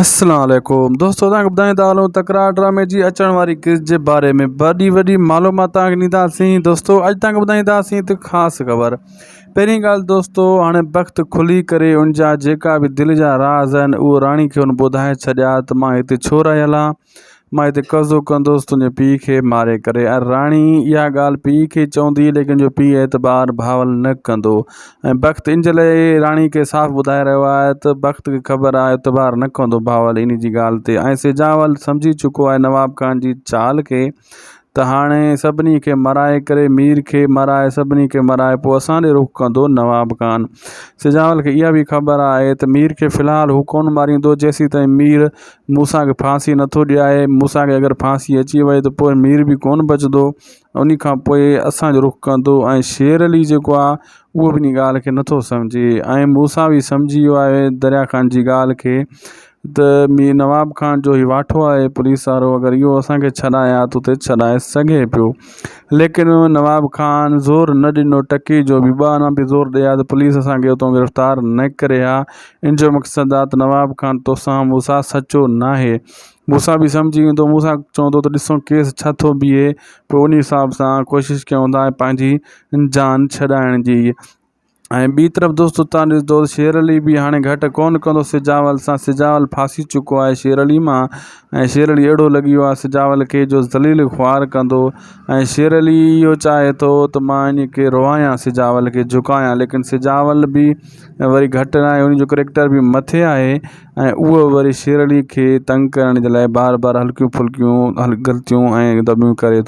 السلام عليڪم دوستو توهان کي ٻڌائيندا هلون تڪرار ڊرامي جي اچڻ واري قسط جي باري ۾ وڏي وڏي معلومات توهان کي ڏينداسين دوستو اڄ توهان کي ٻڌائينداسين ته خاص خبر پهرين ڳالهه دوستو هاڻي بخت کلي ڪري ان جا جيڪا به دل جا راز آهن اهو راڻي کي هن ٻڌائي ڇڏيا ته مان هتي ڇو رهيل آهيان مان هتي قبضو ڪندس تنهنجي پيء کي ماري ڪري ۽ راڻي اها ڳالهه پيء کي چوندي ليڪن جو پيء اعتبار بهاول نه ڪندو ۽ بخت ان جي لاء راڻي کي صاف ٻڌائي رهيو آهي ته بخت کي خبر آهي اعتبار نه ڪندو بهاول ان جي ڳالهه تي ۽ سجاول سمجهي چڪو آهي نواب خان جي چال کي ته هاڻي سڀني کي مرائي ڪري مير کي مرائي سڀني کي مرائي پوء اسان ڏي رخ ڪندو نواب خان سجاول کي اها به خبر آهي ته مير کي في الحال هو ڪونه ماريندو جيسيتائين مير موسيٰ کي ڦاسي نٿو ڏياري موسيٰ کي اگر ڦاسي اچي وئي ته پوء مير به ڪونه بچندو ان کان پوء اسان جو رخ ڪندو ۽ شير علي جيڪو آهي اهو به ان ڳالهه کي نٿو سمجهي ۽ موسيٰ به سمجهي ويو آهي دريا خان جي ڳالهه کي ته مير نواب خان جو هي واٺو آهي پوليس وارو اگر اهو اسان کي ڇڏائي ها ته اتي ڇڏائي سگهي پيو ليڪن نواب خان زور نه ڏنو ٽڪي جو به ٻه آنا به زور ڏئي ها ته پوليس اسان کي اتان گرفتار نه ڪري ها ان جو مقصد آهي ته نواب خان توسان موسيٰ سچو ناهي موسيٰ به سمجهي ويندو موسيٰ چوندو ته ڏسو ڪيس ڇا ٿو بيهي پوء ان حساب سان ڪوشش ڪيون ٿا پنهنجي جان ڇڏائڻ جي ۽ ٻي طرف دوستو تان ڏسندو شير علي به هاڻي گهٽ ڪونه ڪندو سجاول سان سجاول ڦاسي چڪو آهي شير علي مان ۽ شير علي اهڙو لڳي ويو آهي سجاول کي جو ذليل خوار ڪندو ۽ شير علي اهو چاهي ٿو ته مان ان کي روايان سجاول کي جهڪايان ليڪن سجاول به وري گهٽ نه آهي ان جو ڪريڪٽر به مٿي آهي ۽ اهو وري شير علي کي تنگ ڪرڻ جي لاء بار بار هلڪيون ڦلڪيون غلطيون ۽ دٻيون ڪري ٿو.